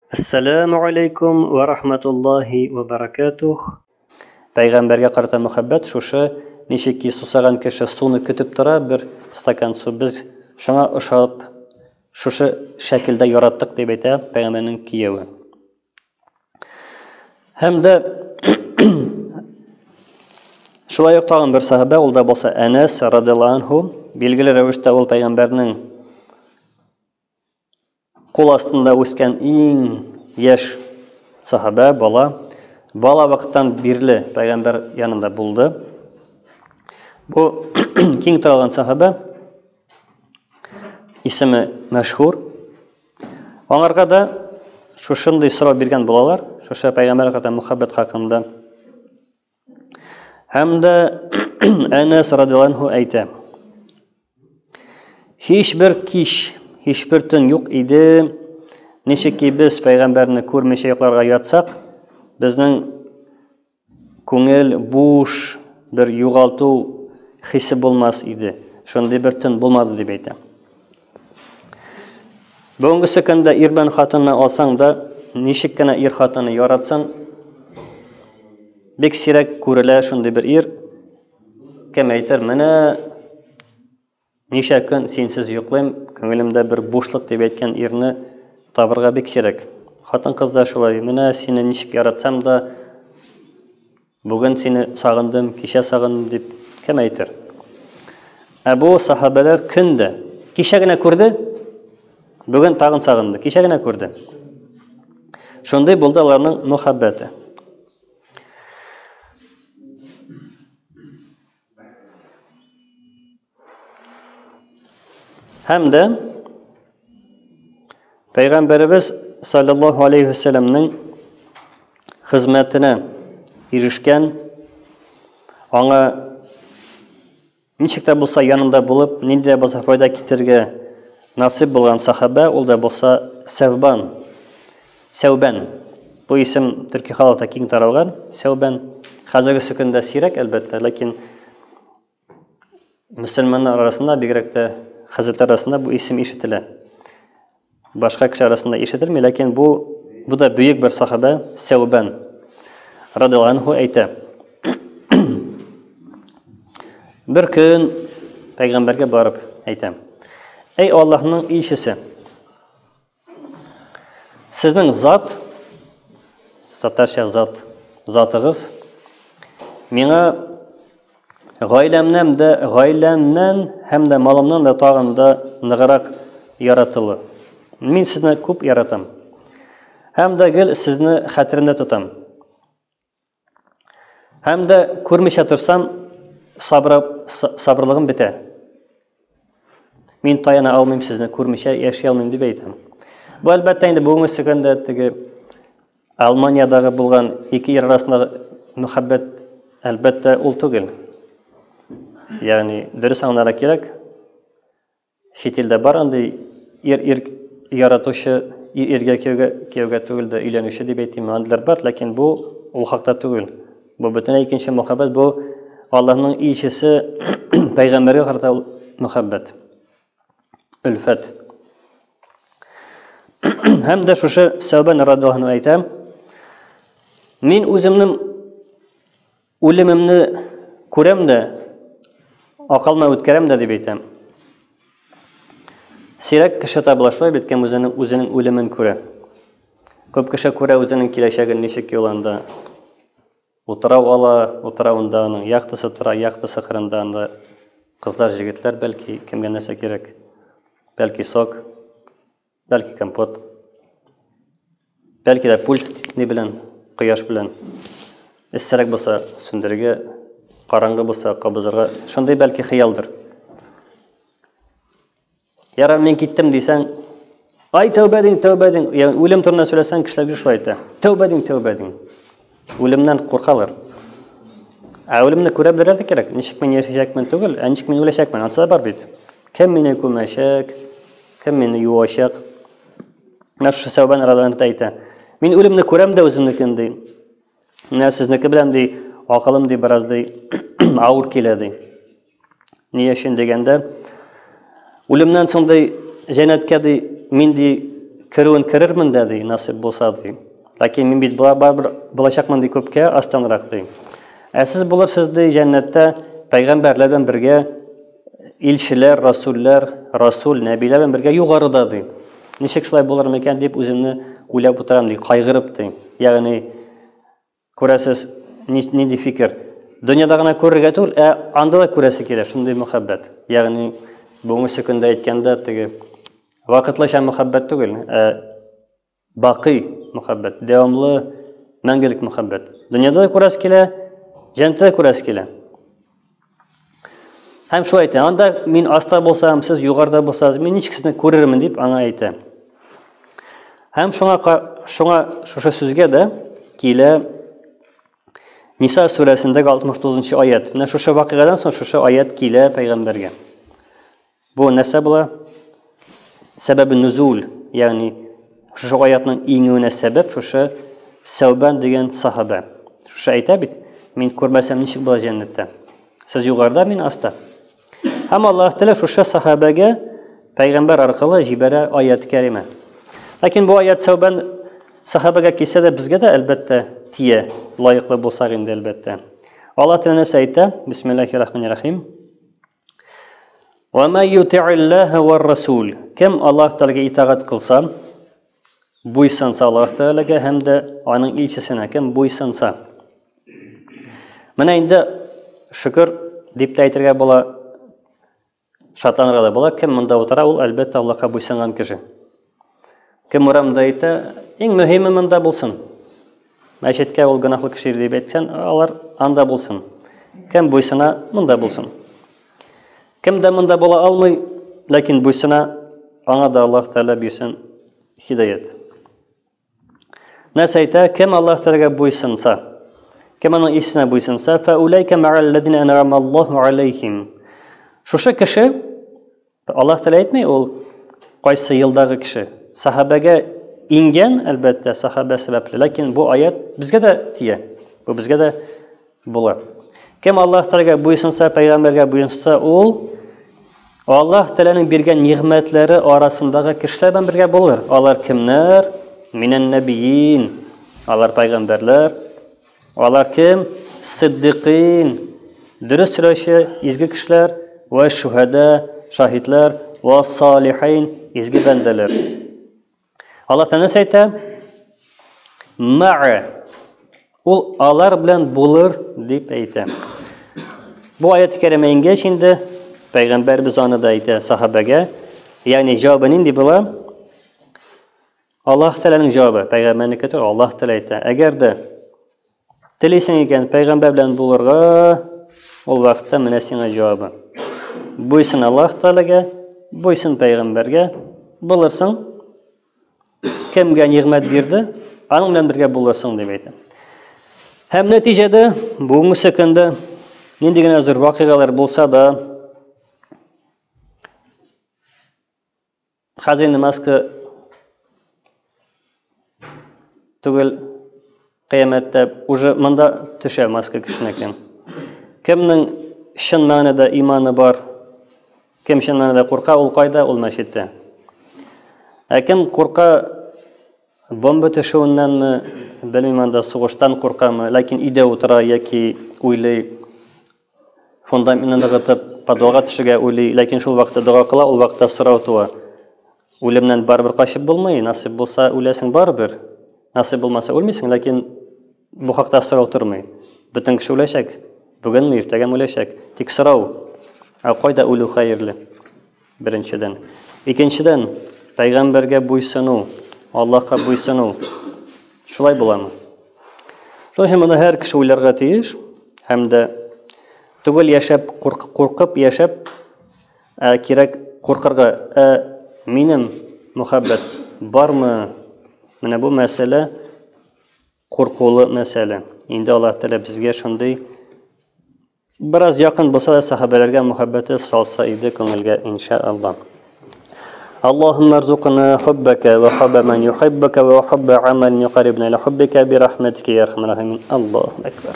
Әссәләмү алейкум вә рахматуллаһи вә баракатух. Пәйгамбәргә карата мөхәббәт шушы, ничек ки сусаган кеше суны көтеп тора, бер стакан су, без шуңа ошап, шушы шәкелдә яраттык дип әйтә пәйгамбәрнең кияве. Һәм дә шулай ук тагын бер сахабә, ул да булса Әнәс радиаллаһу анһу, билгеле рәвештә ул пәйгамбәрнең Кул астында үскән иң яшь сахабә, бала, бала вакыттан бирле пәйгамбәр янында булды. Бу киң таралган сахабә, исеме мәшһүр. Аңарга да шушындый сорау биргән булалар, шушы пәйгамбәргә карата мөхәббәт хакында. Һәм дә Әнәс радиаллаһу әйтә. Һичбер кич, һичбер төн юк иде. Ничек ки без пәйгамбәрне күрмичә йокларга ятсак, безнең күңел буш, бер югалту хисе булмас иде. Шундый бер төн булмады дип әйтә. Бүгенгесе көндә ир белән хатынны алсаң да, ничек кенә ир хатынны яратсын, бик сирәк күрелә шундый бер ир, кем әйтер, менә ничә көн синсез йоклыйм, күңелемдә бер бушлык дип әйткән ирне табырга бик сирәк. Хатын-кыз да шулай, менә сине ничек яратсам да, Бүген сине сагындым, кичә сагындым дип кем әйтер? Ә бу сахабәләр көн дә кичә генә күрде, бүген тагын сагынды, кичә генә күрде. Шундый булды аларның мөхәббәте. Һәм дә Пәйгамбәребез саллаллаһу алейхи вәсәләмнең хезмәтенә ирешкән, аңа ничек тә булса янында булып, нинди дә булса файда китерергә насыйп булган сахаба, ул да булса Сәвбан. Сәүбән. Бу исем төрки халыкта киң таралган, Сәүбән. Хәзерге көндә сирәк, әлбәттә, ләкин мөселманнар арасында, бигрәк тә хәзрәтләр арасында бу исем ишетелә. Башка кеше арасында ишетелми, ләкин бу бу да бөек бер сахаба Сәүбән радиаллаһу анһу әйтә. Бер көн пәйгамбәргә барып әйтәм. Әй Аллаһның илчесе, Сезнең зат, татарча зат, затыгыз миңа гаиләмнән дә, гаиләмнән һәм дә малымнан да тагын да ныграк яратылы. Мин сезне күп яратам. Һәм дә гел сезне хәтеремдә тотам. Һәм дә күрмичә торсам, сабры, сабырлыгым бетә. Мин таяна алмыйм сезне күрмичә яши алмыйм дип әйтәм. Бу әлбәттә инде бүгенге көндә теге Алманиядагы булган ике ир арасындагы мөхәббәт әлбәттә ул түгел. Ягъни дөрес аңларга кирәк. Чит илдә бар андый ир-ир яратучы, ир-иргә кияүгә, кияүгә түгел дә өйләнүче дип әйтим, андыйлар бар, ләкин бу ул хакта түгел. Бу бөтенләй икенче мөхәббәт, бу Аллаһның илчесе пәйгамбәргә карата мөхәббәт. Өлфәт. Һәм дә шушы Сәүбән радиаллаһу анһу әйтә, мин үземнең Үлемемне күрәм дә, акылма үткәрәм дә дип әйтәм. Сирәк кеше табыла шулай бит, кем үзенең үзенең үлемен күрә. Күп кеше күрә үзенең киләчәген ничек юлында. Утрау ала, утравында аның яхтасы тора, яхтасы кырында анда кызлар, җегетләр, бәлки кемгә нәрсә кирәк. Бәлки сок. Бәлки компот. Бәлки дә пульт ни белән, кояш белән. Эссерәк булса сүндерергә, караңгы булса кабызырга. Шундый бәлки хыялдыр. Ярар, мин киттем дисәң, ай тәүбә дин, тәүбә дин. Ягъни үлем турында сөйләсәң, кешеләр шулай әйтә. Тәүбә дин, тәүбә дин. Үлемнән куркалар. Ә үлемне күрә белергә дә кирәк. Ничек мин яшәячәкмен түгел, ә ничек мин үләчәкмен, анысы да бар бит. Кем мине күмәчәк, кем мине юачак? Менә шушы Сәүбән радиаллаһу әйтә. Мин үлемне күрәм дә үземнекен ди. Менә сезнеке белән ди, акылым ди бераз ди авыр килә ди. Ни өчен дигәндә, үлемнән соң ди җәннәткә ди мин ди керүен керермен дә, ди, насыйп булса, ди. Ләкин мин бит барыбер булачакмын, ди, күпкә астанрак, ди. Ә сез булырсыз, ди, җәннәттә пәйгамбәрләр белән бергә илчеләр, расуллар, расул, нәбиләр белән бергә югарыда, ди. Ничек шулай булыр микән дип үземне уйлап утырам, ди, кайгырып, ди. Ягъни Күрәсез, нинди фикер. Дөньяда гына күрергә түгел, ә анда да күрәсе килә, шундый мөхәббәт. Ягъни, бүгенге көндә әйткәндә, теге вакытлыча мөхәббәт түгел, ә бакый мөхәббәт, дәвамлы мәңгелек мөхәббәт. Дөньяда да күрәсе килә, җәннәттә дә күрәсе килә. Һәм шулай әйтә, анда мин аста булсам, сез югарыда булсагыз, мин ничек сезне күрермен дип аңа әйтә. Һәм шуңа шуңа шушы сүзгә дә килә Ниса сүрәсендәге 69 аят. Менә шушы вакыйгадан соң шушы аят килә пәйгамбәргә. Бу нәрсә була? Сәбәбе нузул, ягъни шушы аятның иңүенә сәбәп шушы Сәүбән дигән сахаба. Шушы әйтә бит, мин күрмәсәм ничек була җәннәттә? Сез югарыда, мин аста. Һәм Аллаһ Тәгалә шушы сахабәгә пәйгамбәр аркылы җибәрә аят кәримә. Ләкин бу аят Сәүбән сахабәгә килсә дә безгә дә әлбәттә тия, лаеклы булсак инде әлбәттә. Аллаһ Тәгалә нәрсә әйтә? Бисмиллаһир-рахманир-рахим. Ва ма юти'иллаһа вар расул. Кем Аллаһ Тәгаләгә итагать кылса, буйсынса Аллаһ Тәгаләгә һәм дә аның илчесенә кем буйсынса. Менә инде шөкер дип тә әйтергә була, шатланырга да була. Кем монда утыра, ул әлбәттә Аллаһка буйсынган кеше. Кем урамда әйтә, иң мөһиме монда булсын. Мәчеткә ул гөнаһлы кеше дип әйтсән, алар анда булсын. Кем буйсына, монда булсын. Кем дә монда була алмый, ләкин буйсына, аңа да Аллаһ Тәгалә бирсен хидаят. Нәрсә әйтә? Кем Аллаһ Тәгаләгә буйсынса, кем аның исенә буйсынса, фәулайка мә'алләзина ан'ама Аллаһу алейхим. Шушы кеше Аллаһ Тәгалә әйтми, ул кайсы елдагы кеше. Сахабәгә иңгән, әлбәттә, сахабә сәбәпле. Ләкин бу аят безгә дә тия. Бу безгә дә була. Кем Аллаһ Тәгаләгә буйсынса, пәйгамбәргә буйсынса, ул Аллаһ Тәгаләнең биргән нигъмәтләре арасындагы кешеләр белән бергә булыр. Алар кемнәр? Минән нәбиин. Алар пәйгамбәрләр. Алар кем? Сиддикыйн, дөрес сөйләүче изге кешеләр, вә шүһәдә, шаһитләр, вә салихин, изге бәндәләр. Аллаһ Тәгалә нәрсә әйтә? Ма'а. Ул алар белән булыр дип әйтә. Бу аят кәримә иңгәч инде пәйгамбәрбез аны да әйтә сахабәгә. Ягъни җавабы нинди була? Аллаһ Тәгаләнең җавабы, пәйгамбәрнеке түгел, Аллаһ Тәгалә әйтә. Әгәр дә телисең икән пәйгамбәр белән булырга, ул вакытта менә сиңа җавабы. Буйсын Аллаһ Тәгаләгә, буйсын пәйгамбәргә, булырсың. Кемгә нигъмәт бирде, аның белән бергә булырсың дип әйтә. Һәм нәтиҗәдә бүгенге көндә нинди генә зур вакыйгалар булса да, Хәзер инде маска түгел, кыямәттә уже монда төшә маска кешенеке. Кемнең чын мәгънәдә иманы бар, кем чын мәгънәдә курка, ул кайда? Ул мәчеттә. Ә кем курка бомба төшүеннәнме, белмим анда сугыштан куркамы, ләкин өйдә утыра яки уйлый, фундаментны ныгытып, подвалга төшергә уйлый, ләкин шул вакытта дога кыла, ул вакытта сорау туа. Үлемнән барыбер качып булмый, насыйп булса үләсең барыбер. Насыйп булмаса үлмисең, ләкин бу хакта сорау тормый. Бөтен кеше үләчәк. Бүгенме, иртәгәме үләчәк. Тик сорау, ә кайда үлү хәерле? Беренчедән. Икенчедән, пәйгамбәргә буйсыну, Аллаһка буйсыну. Шулай буламы? Шуның өчен моны һәр кеше уйларга тиеш һәм дә түгел яшәп, куркып яшәп, ә кирәк куркырга, ә минем мөхәббәт бармы? Менә бу мәсьәлә куркулы мәсьәлә. Инде Аллаһ Тәгалә безгә шундый Бераз якын булса да сахабәләргә мөхәббәте салса иде күңелгә, иншалла. Аллаһумма арзукна хуббака ва хубба ман юхиббука ва хубба амалин юқаррибна ила хуббика би рахматика я архамар рахимин. Аллаһу акбар.